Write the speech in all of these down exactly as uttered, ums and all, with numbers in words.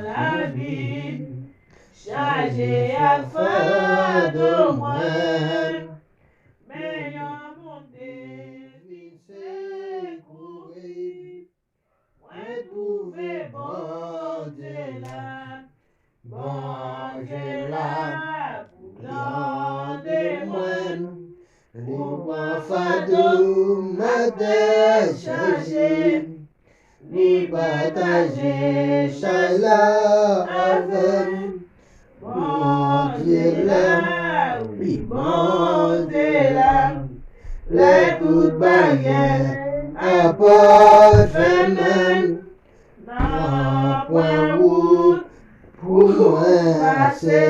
Lavi m chaje ak fado mwen, men yon moun te vin sekouri. Mwen twouve Bondye la, Bondye la pou tande mwen. Li pran fado m atè chaje, li pataje chay la avè m. Bondye la, wi, Bondye la, lè tout baryè ap fèmen, nan pwen wout pou mwen pase.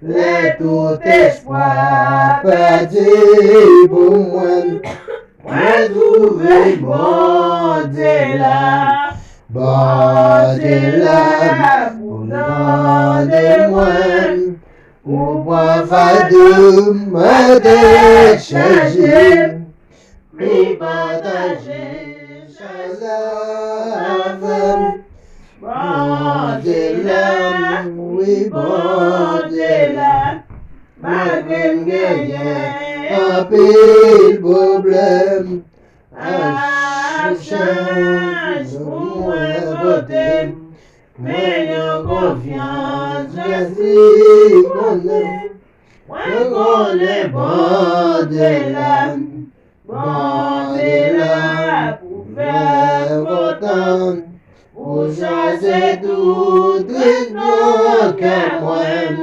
Lè tout espwa pèdi pou mwen, mwen twouve Bondye la. Bondye la pou tande mwen. Ou pran fado m atè chaje, li pataje chay la avè m. Bondye la, wi, Bondye la, malgre m genyen anpil pwoblèm, a chak jou mwen pote m. Men yon konfyans jezi konnen. Mwen konnen Bondye la, Bondye la pou fè m kontan. Ou chache tout tristès nan kè mwen.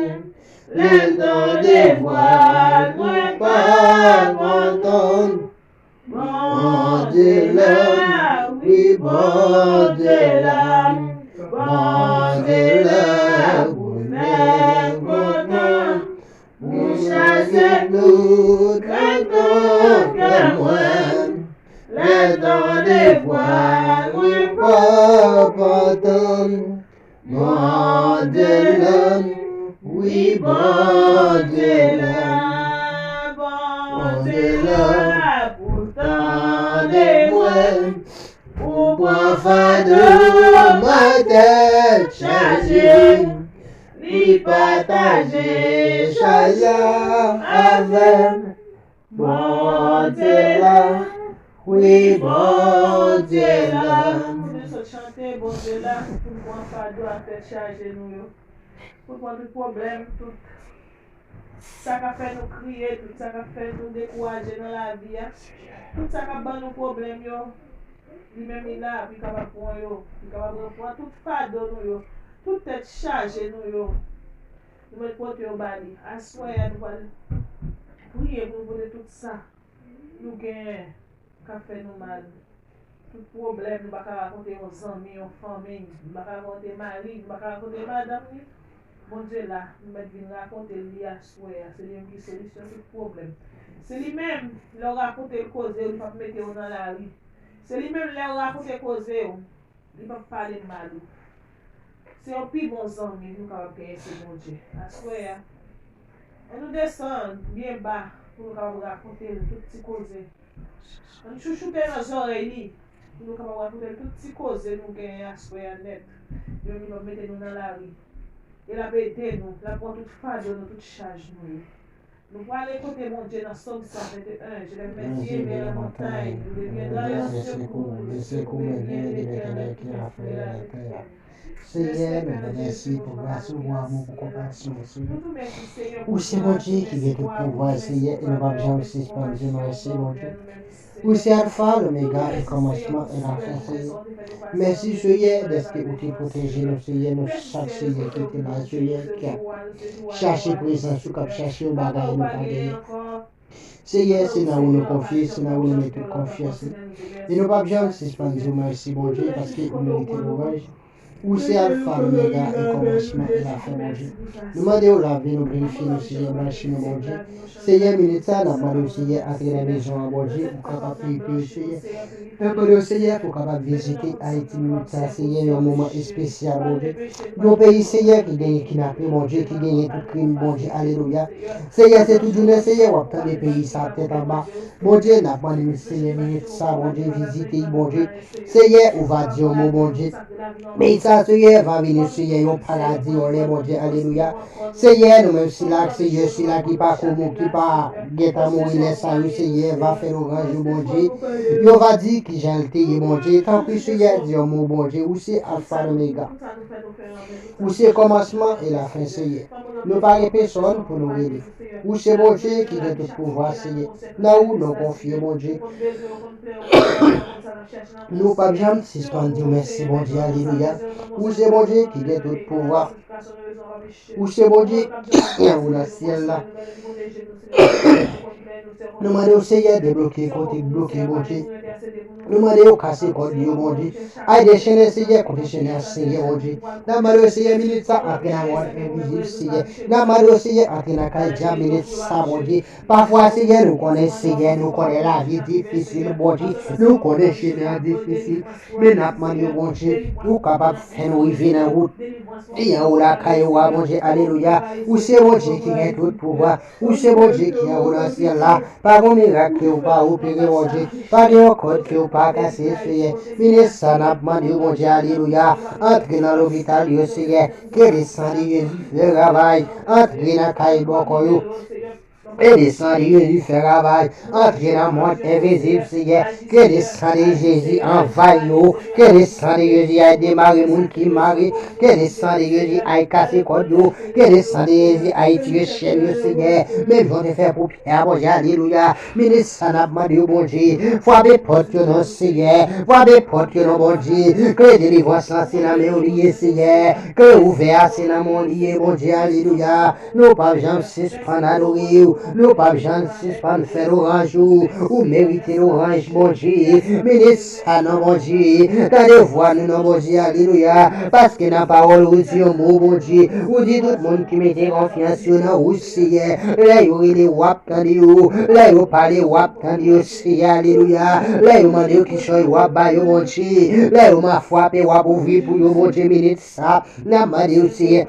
Lè m tande vwa l, mwen pa kontan. Bondye la, wi, Bondye la, Bondye la pou fè m kontan. Ou chache tout krentan kè mwen. Lè tande vwa l, mwen pa kontan. Bondye la, wi, Bondye la, Bondye la pou tande mwen. Ou pran fado m atè chaje, li pataje chay la avè m. Bondye la, wi, Bondye la. Pou nou sot chante Bondye la, pou n pran fado ak tèt chaje nou yo. Pou n pran tout pwoblèm, tout sa k ap fè nou kriye, tout sa k ap fè nou dekouraje nan lavi a, tout sa k ap ban nou pwoblèm yo, li menm li la, pou li kapab pran yo, pou li kapab pran tout fado nou yo, tout tèt chaje nou yo. Nou mèt pote yo ba li. Aswè a, nou pral priye pou nou pote tout sa nou genyen k ap fè nou mal. Tout pwoblèm nou pa ka rakonte yon zanmi, yon fanmi, nou pa ka rakonte mari, nou pa ka rakonte madanm li. Bondye la, nou mèt vin rakonte l li aswè a. Se li menm ki solisyon tout pwoblèm. Se li menm, lè w rakonte l koze w, li p ap mete w nan lari. Se li menm, lè w rakonte koze w, li p ap pale mal ou. Se yon pi bon zanmi nou kapab genyen, se Bondye. Aswè a, ann nou desann byen ba pou nou kapab rakonte l tout ti koze. Ann chouchoute nan zòrèy li pou nou kapab rakonte l tout ti koze nou genyen aswè a nèt. Li menm li p ap mete nou nan lari. E l ap ede nou, l ap pran tout fado nou, tout chaj nou yo. Nou prale kote Bondye nan Sòm san venteyen, Je lève mes yeux vers la montagne, d'où me viendra le secours, le secours me vient de l'Éternel qui a fait la terre. Seyè, nou di w mèsi pou gras ou, pou amou, pou konpaksyon w, Seyè. Ou se Bondye ki gen tout pouvwa, Seyè, e nou p ap janm sispann di w mèsi, Bondye. Ou se Alfa, Lomega, e kòmansman e lafen, Seyè. Mèsi, Seyè, dèske ou te pwoteje nou, Seyè, nou chak, Seyè, ki te la, Seyè, k ap chache prezans ou, k ap chache yon bagay nou pa genyen. Seyè, se nan ou nou konfye, se nan ou nou mete tout konfyans nou. E nou p ap janm sispann di w mèsi, Bondye, paske ou merite lwanj. Ou se Alfa, Omega, e kòmansman e lafen, Bondye. Nou mande w lave nou, pirifye nou, Seyè, blanchi nou, Bondye. Seyè, minit sa, n ap mande w, Seyè, antre nan mezon an, Bondye, pou w kapab pirifye, Seyè. N ap mande w, Seyè, pou w kapab vizite Ayiti minit sa, Seyè, yon moman espesyal, Bondye. Yon peyi, Seyè, ki genyen kidnape, Bondye, ki genyen tout krim, Bondye, alelouya. Seyè, se tout jounen, Seyè, w ap tande peyi sa tèt anba. Bondye, n ap mande w, Seyè, minit sa, Bondye, vizite, Bondye. Seyè, ou va di yon mo, Bondye. Peyi sa Seyè, va vini, Seyè, yon paladi, yon lè, Bondye, alelouya. Seyè, nou menm sila, Seyè, sila ki pa komo, ki pa gentan mouri lè sa yo, Seyè, va fè louranj ou, Bondye. Yo va di kijan l te ye, Bondye. Tanpri, Seyè, di yon mo, Bondye. Ou se Alfa Omega. Ou se kòmansman e lafen, Seyè. Nou pa gen pèsonn pou nou rele. Ou se Bondye ki gen tout pouvwa, Seyè. Nan ou nou konfye, Bondye. Nou p ap janm sispann di w mèsi, Bondye, alelouya. Ou se Bondye ki gen tout pouvwa. Ou se Bondye ki anwo nan syèl la. Nou mande w, Seyè, debloke kote k bloke, Bondye. Nou mande w kase kòd yo, Bondye. Ay dechennen, Seyè, kote chennen an, Seyè, Bondye. N ap mande w, Seyè, minit sa, antre nan mond envizib, Seyè. N ap mande w, Seyè, antre nan kay dyab minit sa, Bondye. Pafwa, Seyè, nou konnen, Seyè, nou konnen lavi difisil, Bondye. Nou konnen chemen an difisil. Men n ap mande w, Bondye, ou kapab fè nou rive nan wout ki anwo lakay ou a, Bondye, alelouya. Ou se Bondye ki gen tout pouvwa. Ou se Bondye ki anwo nan syèl la. Pa gon mirak ke ou pa opere, Bondye. Pa gen yon kòd ke ou pa kase, Seyè. Minit sa, n ap mande w, Bondye, alelouya. Antre nan lopital yo, Seyè. Ke le san de Jezi fè travay. Antre nan kay bòkò yo. Ke le san de Jezi fè travay. Antre nan mond envizib, Seyè. Ke le san de Jezi anvayi yo. Ke le san de Jezi ay demare moun ki mare. Ke le san de Jezi ay kase kòd yo. Ke le san de Jezi ay tire chèn yo, Seyè. Menm jan w te fè pou Pyè, Bondye, alelouya. Minit sa, n ap mande w, Bondye. Frape pòt yo non, Seyè. Frape pòt yo non, Bondye. Kle delivrans lan se nan men w li ye, Seyè. Kle ouvè a se nan men w li ye, Bondye, alelouya. Nou p ap janm sispann adore w. Nou p ap janm sispann fè louranj ou. Ou merite louranj, Bondye. Minit sa non, Bondye. Tande vwa nou non, Bondye, alelouya. Paske nan pawòl ou di yon mo, Bondye. Ou di tout moun ki mete konfyans yo nan ou, Seyè. Lè yo rele, w ap tande yo. Lè yo pale, w ap tande yo, Seyè, alelouya. Lè yo mande yo kichòy, w ap ba yo, Bondye. Lè yo ma frape, w ap ouvri pou yo, Bondye, minit sa. N ap mande w, Seyè.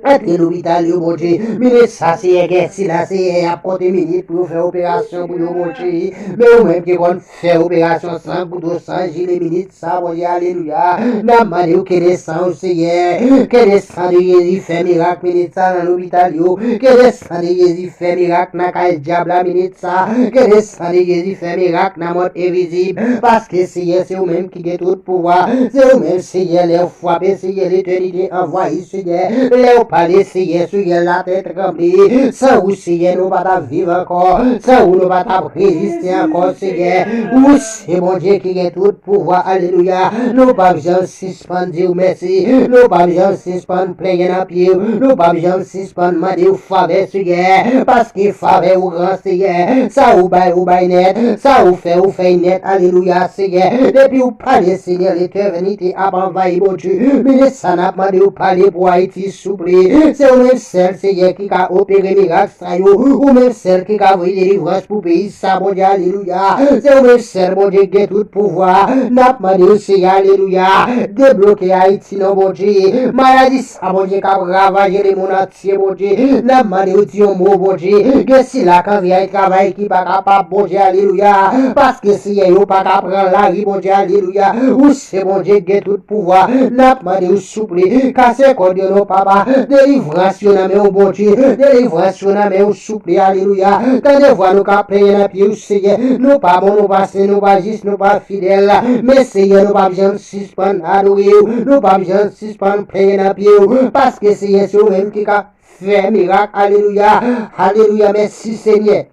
Antre lopital yo, Bondye. Minit sa, Seyè, gen sila, Seyè, y ap konte minit pou yo fè operasyon pou yo, Bondye. Men ou menm ki konn fè operasyon san kouto, san jile, minit sa, Bondye, alelouya. N ap mande w ke le san w, Seyè. Ke le san de Jezi fè mirak, minit sa, nan lopital yo. Ke le san de Jezi fè mirak nan kay dyab la, minit sa. Ke le san de Jezi fè mirak nan mond envizib. Paske, Seyè, se ou menm ki gen tout pouvwa. Se ou menm, Seyè, lè w frape, Seyè, letènite anvayi, Seyè. Lè w pale, Seyè, syèl latè tranble. San ou, Seyè, nou pa t ap viv ankò. San ou, nou pa t ap reziste ankò, Seyè. Ou se Bondye ki gen tout pouvwa. Alelouya. Nou p ap janm sispann di w mèsi. Nou p ap janm sispann plenyen nan pye w. Nou p ap janm sispann mande w favè, Seyè. Paske favè ou gran, Seyè. Sa ou bay, ou bay nèt. Sa ou fè, ou fè nèt. Alelouya, Seyè. Depi ou pale, Seyè, letènite ap anvayi, Bondye. Minit sa, n ap mande w pale pou Ayiti, souple. Se ou menm sèl, Seyè, ki ka opere mirak sa yo. Ou menm sèl ki ka voye delivrans pou peyi sa, Bondye, alelouya. Se ou menm sèl, Bondye, ki gen tout pouvwa. N ap mande w, Seyè, alelouya. Debloke Ayiti non, Bondye. Maladi sa, Bondye, k ap ravaje lemonn antye, Bondye. N ap mande w di yon mo, Bondye. Gen sila k anvi al travay ki pa kapab, Bondye, alelouya. Paske, Seyè, yo pa ka pran lari, Bondye, alelouya. Ou se Bondye ki gen tout pouvwa. N ap mande w, souple, kase kòd yo non, papa. Delivrans yo nan men w, Bondye. Delivrans yo nan men w, souple, alelouya. Tande vwa nou k ap plenyen nan pye w, Seyè. Nou pa bon, nou pa sen, nou pa jis, nou pa fidèl. Men, Seyè, nou p ap janm sispann adore w. Nou p ap janm sispann plenyen nan pye w. Paske, Seyè, se ou menm ki ka fè mirak. Alelouya. Alelouya. Mèsi, Senyè.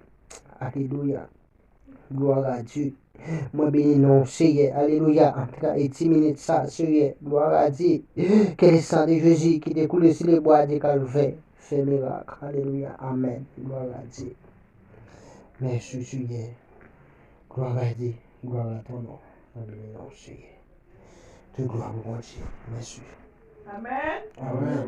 Alelouya. Gloire à Dieu. Mwen beni non w, Seyè. Alelouya. Antre Ayiti minit sa, Seyè. Gloire à Dieu. Ke le san de Jezi ki te koule sou le bwa de Kalvè fè mirak. Alelouya. Amèn. Gloire à Dieu. Mèsi, Seyè. Gloire à Dieu. Gloire à ton nom. Mwen beni non w, Seyè. Tout glwa pou Bondye. Mèsi. Amèn. Amèn.